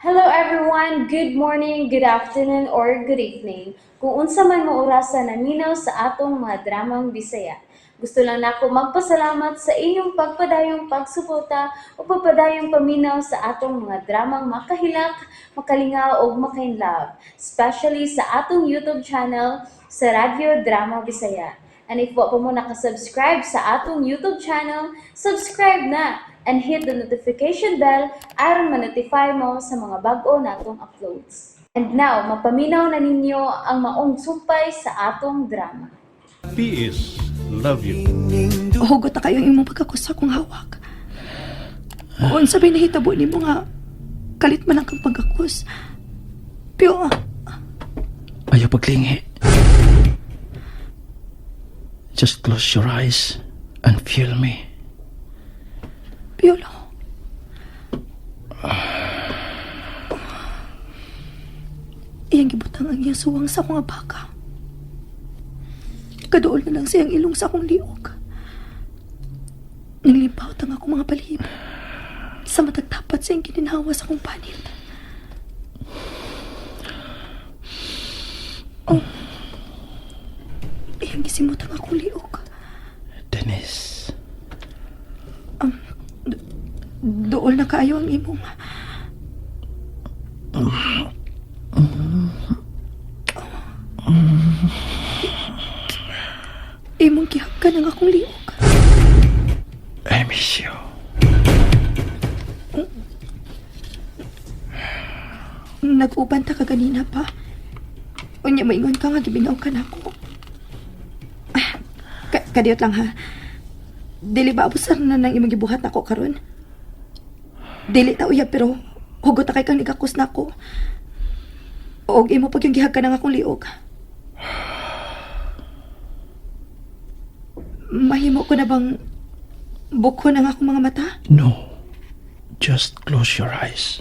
Hello everyone! Good morning, good afternoon, or good evening. Kung unsa man mo orasa naminaw sa atong mga dramang Bisaya. Gusto lang nako magpasalamat sa inyong pagpadayong pagsuporta o pagpadayong paminaw sa atong mga dramang makahilak, makalingaw ug makainlove, especially sa atong YouTube channel sa Radyo Drama Bisaya. And if wa pa mo nakasubscribe sa atong YouTube channel, subscribe na and hit the notification bell aron ma-notify mo sa mga bag-o natong uploads. And now, mapaminaw na ninyo ang maong sumpay sa atong drama. PS love you. Hugot na kayong imong pagkakus sa akong hawak. Unsa ba'y nahitabo nimo nga kalit man ang kang pagkakus? Pero, Ayaw paglingi. Just close your eyes and feel me. Piolo. Iyang gibutang ang iyang suwang sa akong abaka. Kaduol na lang siyang ilong sa akong liog. Nanglimpaw ang akong mga balahibo. Sa matagtapat siyang gininhawa sa akong panit. Oh. Iyang gisimot ang akong liog. Dennis, Duol na kaayo ang imong. Imong gihagkan ang akong liog. I miss you. Nag-uban ta ka ganina pa. Unya maingon ka nga gibinaw ka nako. Ah, kadiyot lang ha. Dili ba abusar na nang imong gibuhat nako karon? Dili ta uyab pero hugot na kay kang nigakos nako. Og imo pag yung gihagkan ang akong liog. Mahimo ko na bang bukon ang akong mga mata? No. Just close your eyes.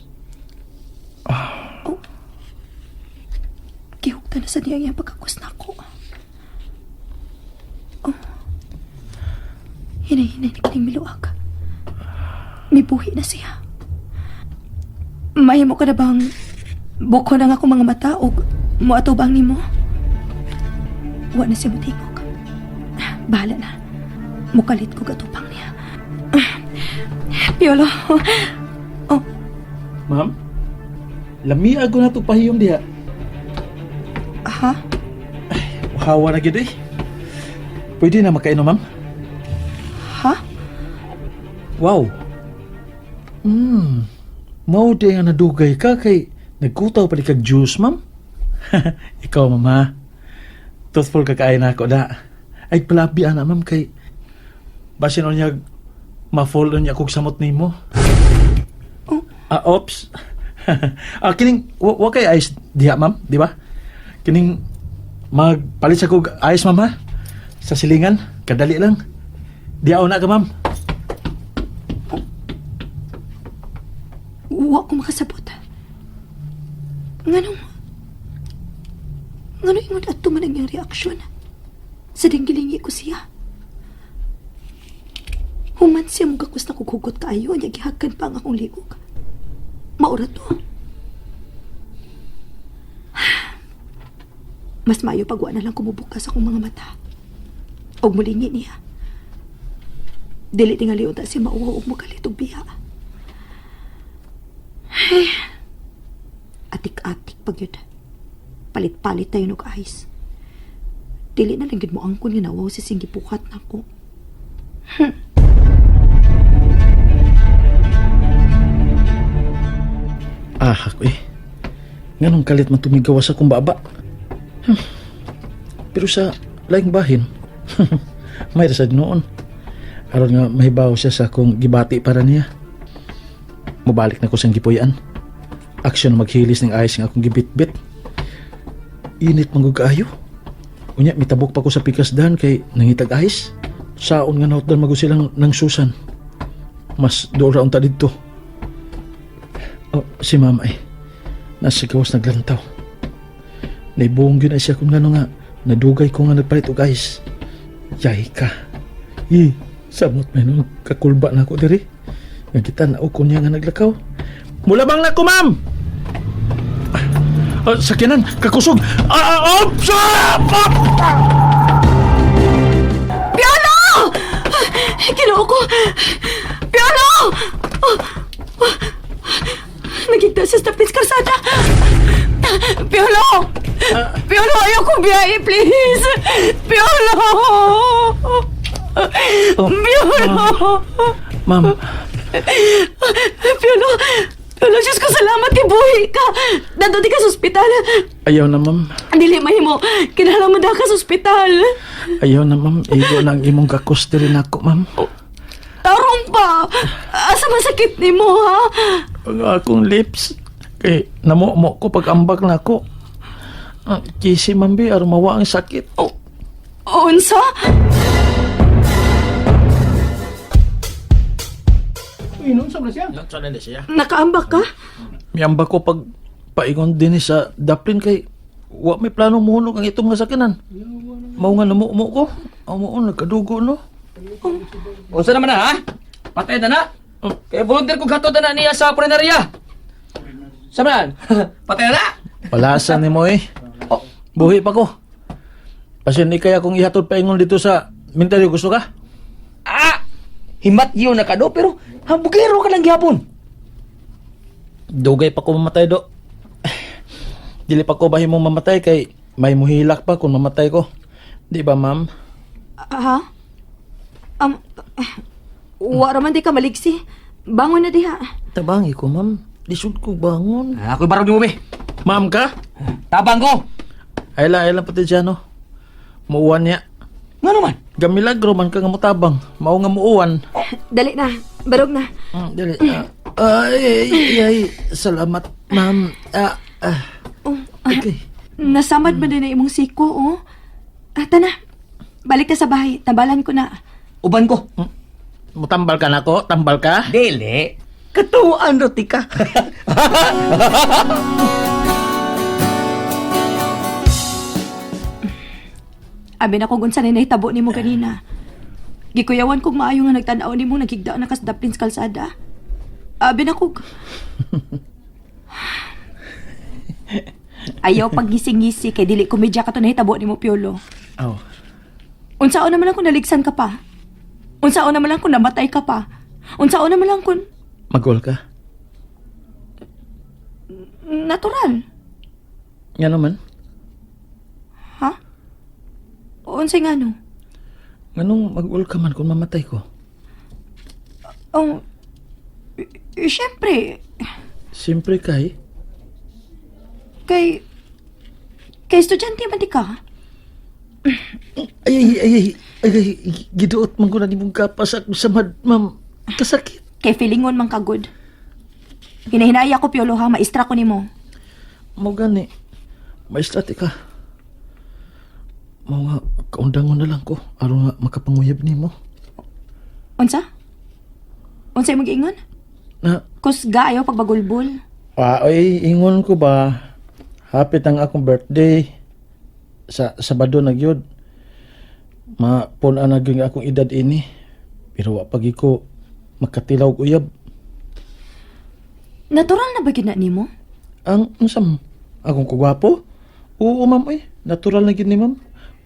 Gihugta na sa niya ang iyang pagkakus nako. Oh. Hinay-hinay na kining miluag. Mibuhi na siya. Mahimo ka na bang buko na nga akong mga mata o muatubang nimo? Wa na siya matingog. Bahala na. Mukalit ko gatupang niya. Piolo. Oh, Ma'am? Lami ako na to pahiyom diha. Ha? Hawa na gid eh. Pwede na makainom, ma'am? Ha? Wow. Mao di nga nadugay ka kay nagkutaw pa di kag juice, ma'am. Ikaw, ma'am, ha? Truthful ka kaay na ako da. Ay, palabi ana, ma'am, kay basin niya ma-fall niya kog samot nimo. Oh. Ah, ops. Kining wa kay ice diha, ma'am, di ba? Kining magpalit sa kog ice, ma'am, ha? Sa silingan, kadali lang. Diha na ka, ma'am. Wa ko makasabot. Nganong... Nganong ingon ato man ang iyang reaksyon? Sa dinggilingi ko siya. Human siya mugakos na kugugot kaayo, niya gihagan pa ang akong liog. Maura to. Mas maayo pag wa na lang kumubukas akong mga mata. Og mulingi niya. Dili tingali unta siya mauwaw og mukalit og biya. Atik-atik pag yun. Palit-palit tayo nog ice. Dili na lang gid mo angkon nga nawaw sa singgipukat nako. Ah, ako eh. Nganong kalit man tumigawas akong baba. Pero sa laing bahin, may rasad noon. Aron nga mahibaw siya sa akong gibati para niya. Mabalik na ko siyang gipuy-an. Aksyon na maghilis ng ayos nga akong gibitbit. Init man gud kaayo. Unya, mitabok pa ko sa pikas dahan kay nangitag ayos. Saon nga nahutdan mago silang nang susan. Mas doon ra unta didto. Oh, si mama ay nasa gawas naglantaw. Naibuong yun ay siya kung gano'n nga nadugay ko nga nagpalit og ice. Yay ka. I, samot may nung kakulba na ako diri. Nga kita na ko niya nga naglakaw. Mula bang na ko, ma'am! Sakyanan, kakusog. Ah, ah, ah, ah, ah! Piolo! Ginoo ko! Piolo! Oh, oh. Nagigda siya sa tapis karsada. Piolo! Piolo, ayaw kong biyahe, please! Piolo! Piolo! Ma'am, Piolo! Piolo, Diyos ko, salamat kay buhi ka! Nandun di ka sa ospital. ayaw na, ma'am. Dili, mahimo. Kinahanglan mo ka sa ospital. Ayaw na, ma'am. Igo na ang imong gakos diri nako, ma'am. Tarong pa! Asa masakit ni mo, ha? Ang akong lips. Kay namumo ko pag ambak na ako. Ah, kisi, ma'am, bi, aron mawa ang sakit. Oh, unsa? Nakaambak ka? Miyamba ko pag paingon din sa Daplin kay wa may plano muhunog ang itong nga sakyanan. Mao nga namumo ko. Amo nagkadugo no. Unsa naman na ha? Patay na na. Kay volunteer ko gatod na niya sa punerarya. Sa man? Patay na na. Palasa ni mo eh. Oh. Buhi pa ko. Pasin ni kaya kung ihatod paingon dito sa Mintario gusto ka? Ah! Himat yun na kado pero hambugero ka lang gihapon. Dugay pa ko mamatay do. Dili pa ko bahimong mamatay kay may muhilak pa kung mamatay ko. Di ba, ma'am? Ha? Wa raman di ka maligsi. Bangon na diha. Tabangi ko, ma'am. Lisod ko bangon. Ah, ako'y barog ni Umi. Ma'am ka? Tabang ko. Ay lang, ay lang pati dyan, no. Muuwan niya. Nga naman. Gamilagro man ka nga mutabang. Mao nga muuwan. Dali na. Barog na. Dali. Ah, ay, ay, ay, salamat, ma'am. Ah, ah. Oh, Okay. Nasamad man din na imong siko, oh. Ah, tana. Balik ta sa bahay. Tabalan ko na. Uban ko. Mutambal ka na ko? Tambal ka? Dili. Katuan roti ka. Abi na kung unsa na nahitabo nimo ganina. Gikuyawan kog maayo nga nagtan-aw nimo naghigda na kas daplin sa kalsada. Abi na kog Ayaw paggising-gisi kay dili komedya ka to nahitabo nimo Piolo. Oh. Unsaon naman lang kung naligsan ka pa? Unsaon naman lang kung namatay ka pa? Unsaon naman lang kung Magol ka? natural? Nga naman. Ha? Unsay nga no? Nganong mag-ul ka man kung mamatay ko? Oh, syempre, Siyempre kay. kay kay estudyante man di ka. Ay, ay, ay, ay, ay, ay, giduot man ko na nimong kapas ako sa mad, ma'am. Kasakit. Kay feelingon man ka good. Hinahinaya ko Piolo ha, maistra ko nimo. Mo gani. Maestrate ka. Mao nga, kaundangon na lang ko. Aron nga makapanguyab nimo. Unsa? Unsa imong giingon? Na, Kusga ayaw pagbagulbol. ah, ay, ingon ko ba, hapit ang akong birthday. Sa Sabado na gyud. Mapun-an na gyud ang akong edad ini. Pero wa pag ko makatilaw og uyab. Natural na ba gyud na nimo? Ang unsa ma'am? Akong kugwapo? Oo, ma'am, oy. Natural na gyud ni ma'am.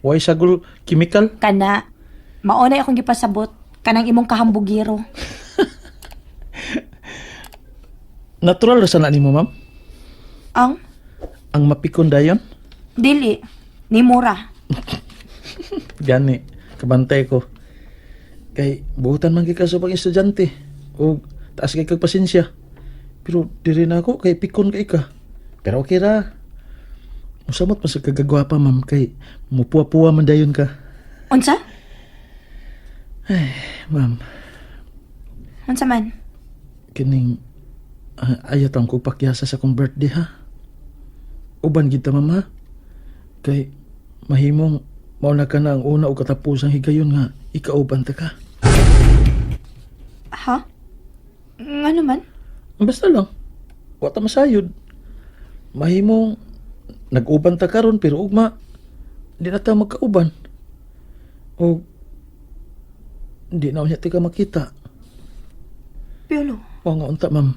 Way sagol chemical. Kana mao na akong gipasabot kanang imong kahambugiro. Natural ra sana nimo, ma'am. Ang Ang mapikon dayon. dili ni Mura. Gani, kabantay ko. Kay buhutan man gyud ka sa pag estudyante o taas kay kag pasensya. Pero diri na ako kay pikon kay ka. Pero okay ra. Musamot man sa kagagwapa, ma'am, kay mupuwa-puwa man dayon ka. Unsa? Ma'am, Unsa man? kining ayaw taong kog pakyasa sa akong birthday ha. Uban gid ta, ma'am, ha? Kay mahimong mao na ka na ang una o katapusang higayon nga ikauban ta ka. Ha? Ngano man? Basta lang. Wa ta masayod. Mahimong nag-uban ta karon pero ugma di na ta magkauban. O di na unya ti ka makita. Piolo. Wa nga unta, ma'am.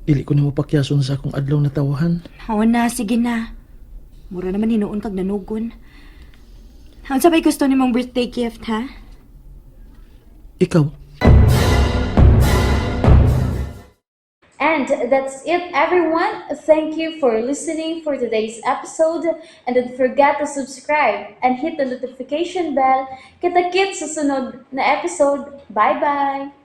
Dili ko nimo pakyason sa akong adlaw na tawahan. Oo na, sige na. Mura naman hinuon kag nanugon. Unsa bay gusto nimong birthday gift, ha? Ikaw. And that's it, everyone. Thank you for listening for today's episode. And don't forget to subscribe and hit the notification bell. Kita-kits sa sunod na episode. Bye-bye!